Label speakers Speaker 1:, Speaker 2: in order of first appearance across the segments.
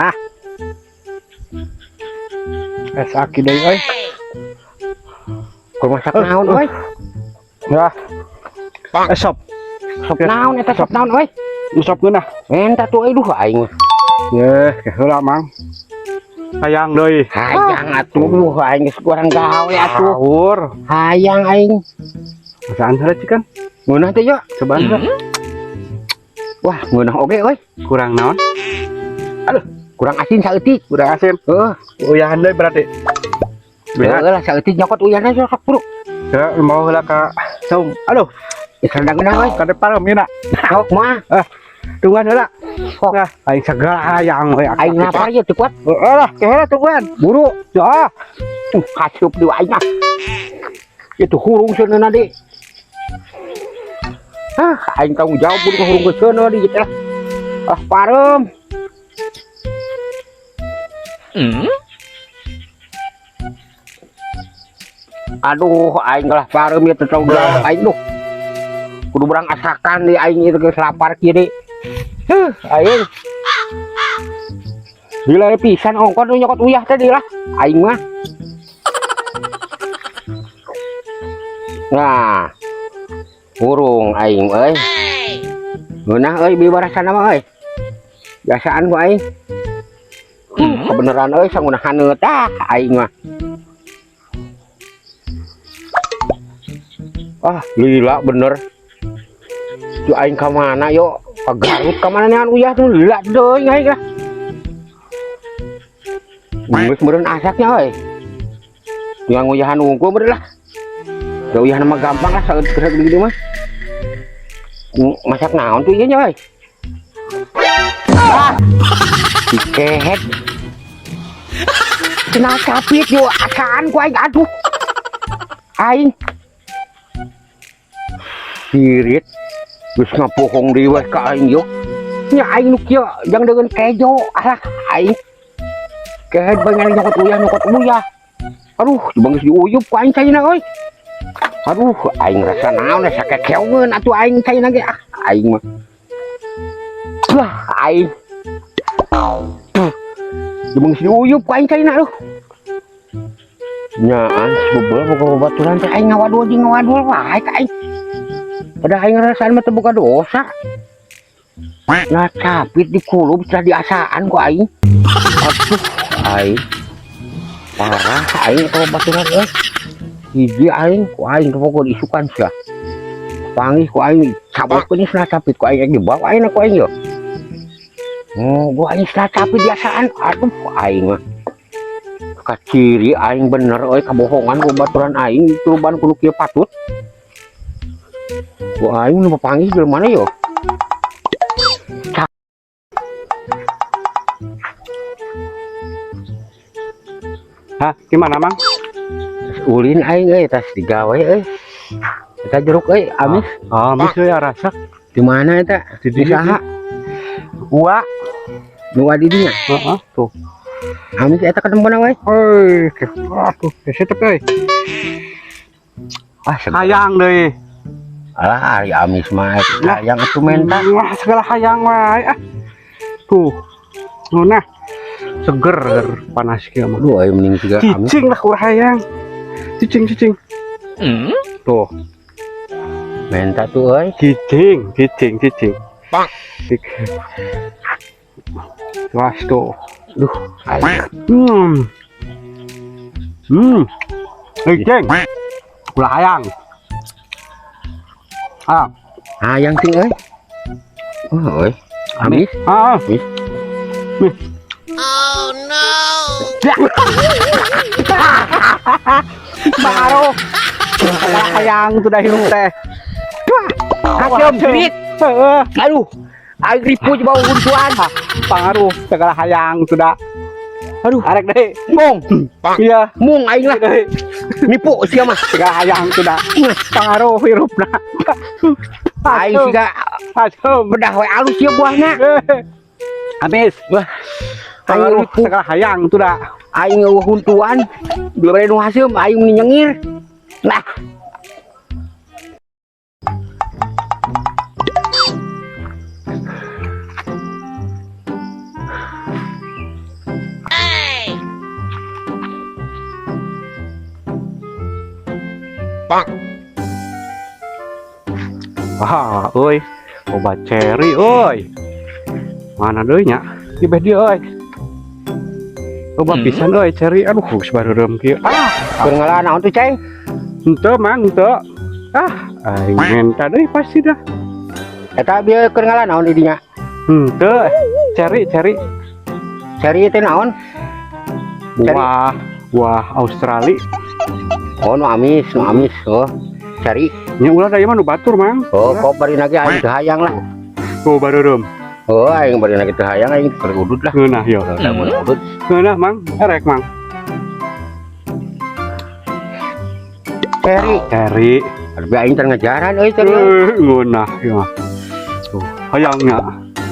Speaker 1: Ah. Es aki deui euy.
Speaker 2: Keur masak naon euy?
Speaker 1: Ya. Eh sop.
Speaker 2: Sop naon eta, sop naon euy?
Speaker 1: Sop ngeunah.
Speaker 2: Eta tuh euy, duh aing mah.
Speaker 1: Yeuh, heula Mang. Hayang deui.
Speaker 2: Hayang atuh, duh aing geus kurang gawe atuh.
Speaker 1: Sahur.
Speaker 2: Hayang aing.
Speaker 1: Masaan heula cikan?
Speaker 2: Ngeunah teh yo.
Speaker 1: Cobaan heula.
Speaker 2: Wah, ngeunah oge euy.
Speaker 1: Kurang naon?
Speaker 2: Aduh, kurang asin saeutik.
Speaker 1: Kurang asin.
Speaker 2: Heeh.
Speaker 1: Uyahan deui berarti.
Speaker 2: Heeh lah saeutik nyokot uyahna sok bro.
Speaker 1: Ya, mau heula ka saum. Aduh,
Speaker 2: Geus rada ngeunah euy.
Speaker 1: Ka depan mina.
Speaker 2: Sok mah.
Speaker 1: Ah, tungguan heula.
Speaker 2: Sok.
Speaker 1: Nah, aing segala hayang we.
Speaker 2: Aing lapar ye teu kuat.
Speaker 1: Heeh lah, ke heula tungguan.
Speaker 2: Buru.
Speaker 1: Ya.
Speaker 2: Kasup di aing ah. Itu hurung seuneu deui. Ah, aing tanggung jawab buru ka hurung seuneu deui gitu lah. Ah, pareum. Aduh, aing kalah pareum ieu teu tanggung jawab aing duh. Kudu berang asakan di aing ieu geus lapar kieu deui. Heuh, aing. Gila pisan ongkon nu nyokot uyah tadi lah aing mah. Nah, hurung aing euy. Ngeunah euy bibarasana mah euy. Biasaan ku aing. Kebeneran euy sangunah haneut ah aing mah. Ah, lila bener. Cu aing ka mana yo? Ka Garut ka mana neangan uyah tuh lila deui aing lah. Geus meureun asaknya euy. Tinggal nguyahan unggul meureun lah. Da uyahan mah gampang lah saeutik gitu mah. Masak naon tuh ieu nya euy? Ah. Dikehet. Cenah capit yo asaan ku aing aduh. Aing sirit geus ngapohong deui we ka aing yo. Nya aing nu kieu jang deungeun kejo alah aing. Kehet bae nyokot uyah nyokot uyah. Aduh, bang geus diuyup ku aing caina euy. Aduh, aing rasa naon sakekeungeun atuh aing caina ge ah aing mah. Wah, aing. Bang geus diuyup ku aing caina aduh. Nyaan bebel boga babaturan teh aing ngawadul jeung ngawadul wae ka aing. Padahal aing ngarasaan mah teu boga dosa. Nah, capit dikulub setelah diasaan ku aing. Aduh, aing. Parah aing ka babaturan euy. Hiji aing ku aing teu boga diisukan sia. Panggih ku aing cabutkeun cenah capit ku aing dibawa aing ku aing yo. Oh, gua aing cenah capit diasaan. Aduh, aing mah. Kaciri aing bener euy kabohongan ku babaturan aing tuluban kudu kieu patut. Ku aing nu papanggih jelema mana yo?
Speaker 1: Hah, gimana Mang?
Speaker 2: Ulin aing euy tas digawe euy. Eta jeruk euy amis.
Speaker 1: Ah, amis euy rasa.
Speaker 2: Di mana eta?
Speaker 1: Di dieu.
Speaker 2: Saha?
Speaker 1: Gua.
Speaker 2: Nu di dinya?
Speaker 1: Heeh, tuh.
Speaker 2: Amis eta ketembona we.
Speaker 1: Euy, aduh, geus euy.
Speaker 2: Ah, seger.
Speaker 1: Hayang deui.
Speaker 2: Alah, ari amis mah hayang atuh menta.
Speaker 1: Wah, segala hayang wae ah. Tuh. Nunah. Seger panas kieu mah.
Speaker 2: Aduh, aing mending juga amis.
Speaker 1: Cicing lah kurang hayang. Cicing, cicing. Tuh.
Speaker 2: Menta tuh euy.
Speaker 1: Cicing, cicing, cicing.
Speaker 2: Pak.
Speaker 1: Wah, tuh.
Speaker 2: Duh, aing.
Speaker 1: Cicing. Ulah hayang. Ah.
Speaker 2: Hayang sih euy. Oh, euy. Amis.
Speaker 1: Ah.
Speaker 2: Amis.
Speaker 1: Nih.
Speaker 3: Oh no.
Speaker 1: Baru. Hayang tuh dah hirup teh.
Speaker 2: Kasem sirit.
Speaker 1: Heeh.
Speaker 2: Aduh. Aing ripuh bau huntuan.
Speaker 1: Pangaruh segala hayang sudah.
Speaker 2: Aduh,
Speaker 1: arek deui.
Speaker 2: Mong.
Speaker 1: Iya.
Speaker 2: Mung aing lah. Nipu sia mah.
Speaker 1: Segala hayang sudah. Pangaruh hirupna.
Speaker 2: Aing siga
Speaker 1: Asem.
Speaker 2: Bedah we alus ieu buahna.
Speaker 1: Amis.
Speaker 2: Wah. Aing
Speaker 1: Pangaruh
Speaker 2: ripuh.
Speaker 1: segala hayang sudah.
Speaker 2: Aing eueuh huntuan. Dibere nu haseum aing meni nyengir. Nah.
Speaker 1: Wah, euy. Obat cherry euy. Mana deui nya? Di beh dieu euy. Loba pisan euy cherry. Aduh, geus bareureum kieu. Ah,
Speaker 2: Keur ngala naon tuh, Ceng?
Speaker 1: Henteu, Mang, henteu. Ah, aing menta deui pasti dah.
Speaker 2: Eta bieu keur ngala naon di dinya?
Speaker 1: Henteu, cherry, cherry.
Speaker 2: Ceri teh naon? Cherry.
Speaker 1: Buah, buah Australia.
Speaker 2: Oh, nu amis, nu amis. Oh, ceri.
Speaker 1: Nya ulah da ieu mah nu batur, Mang.
Speaker 2: Oh, kok bari lagi aing teu hayang lah.
Speaker 1: Tuh bareureum.
Speaker 2: Oh, aing bari lagi teu hayang, aing keur udud lah.
Speaker 1: Ngeunah yo.
Speaker 2: Lamun udud.
Speaker 1: Ngeunah, Mang. Erek, Mang.
Speaker 2: Ceri.
Speaker 1: Cherry.
Speaker 2: Aduh, aing teh ngajaran euy ceri.
Speaker 1: Eh, ngeunah ieu mah. Tuh, hayangnya.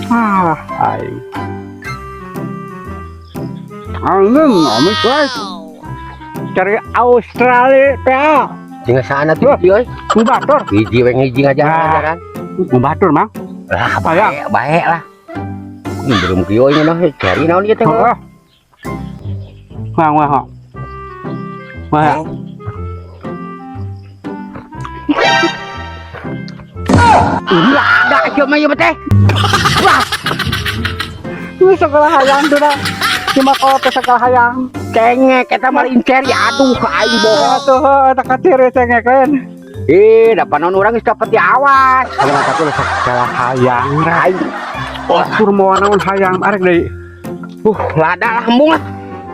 Speaker 1: Ah, aing. Angin, amis guys. Cari Australia teh.
Speaker 2: Jeung sana tuh hiji euy.
Speaker 1: Nu batur.
Speaker 2: Hiji we hiji ngajaran
Speaker 1: Ah.
Speaker 2: ngajaran.
Speaker 1: Nu batur, Mang.
Speaker 2: Lah,
Speaker 1: Hayang.
Speaker 2: bae bae lah. Ini belum kieu ini nah, ceri naon ieu teh?
Speaker 1: Heeh. Wah, wah, wah. Wah.
Speaker 2: Ulah ada sia mah ieu teh. Wah,
Speaker 1: Ini segala hayang tuh dah. Cuma kalau teh segala hayang.
Speaker 2: Cengek eta mah lain ceri, aduh aing bohong.
Speaker 1: Atuh, eta katir cengek kan.
Speaker 2: Eh, da panon urang geus dapat diawas.
Speaker 1: Kalau kata tuh segala hayang ra.
Speaker 2: Aing
Speaker 1: Tur mau naon hayang arek deui.
Speaker 2: Lada lah, embung lah.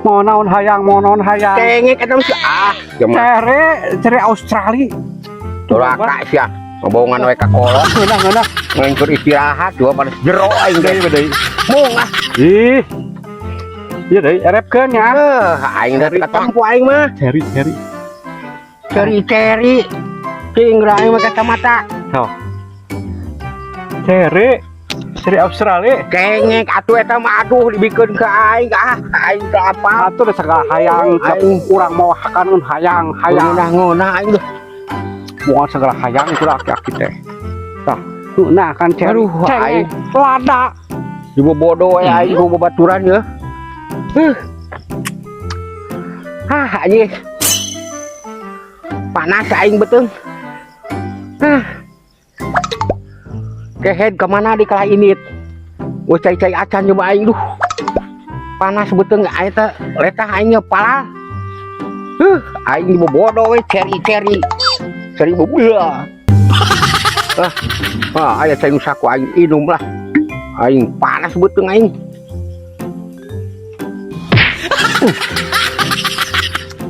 Speaker 1: Mau naon hayang, mau naon hayang.
Speaker 2: Cengek eta mah ah, geus
Speaker 1: Cere, cere Australia.
Speaker 2: Doraka sia. Ngobongan we ka kolot,
Speaker 1: Ngeunah, ngeunah.
Speaker 2: ngengkur istirahat dua pada jero aing teh.
Speaker 1: Deui, deui.
Speaker 2: Mung ah.
Speaker 1: Ih. Iya deui, erepkeun nya.
Speaker 2: Eh, aing teh katempo aing mah.
Speaker 1: Ceri, ceri.
Speaker 2: Ceri-ceri. Cing aing mah kacamata.
Speaker 1: Tuh. Cere, cere Australia.
Speaker 2: Cengek atuh eta mah, aduh dibikeun ka aing, ah aing teu apa.
Speaker 1: Atuh da segala hayang, tiap
Speaker 2: Aing.
Speaker 1: urang mau hakan hayang, hayang.
Speaker 2: Ngeunah ngeunah aing duh.
Speaker 1: Mau segala hayang itu aki-aki teh. Tah, nah kan ceri.
Speaker 2: Aduh,
Speaker 1: Cengek,
Speaker 2: aing.
Speaker 1: Lada.
Speaker 2: Dibobodo we aing ku babaturan ya. Huh. Hah, anjing. Panas aing beuteung. Hah. Kehed kemana di kalah init? Geus cai-cai acan coba aing duh. Panas beuteung aing teh letah aing palal. Huh, aing dibobodo we ceri-ceri. Ceri bobeula. Ah, ah aya cai nu saku aing inum lah. Aing panas beuteung aing.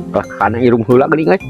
Speaker 2: Lah kana irung heula geuning euy.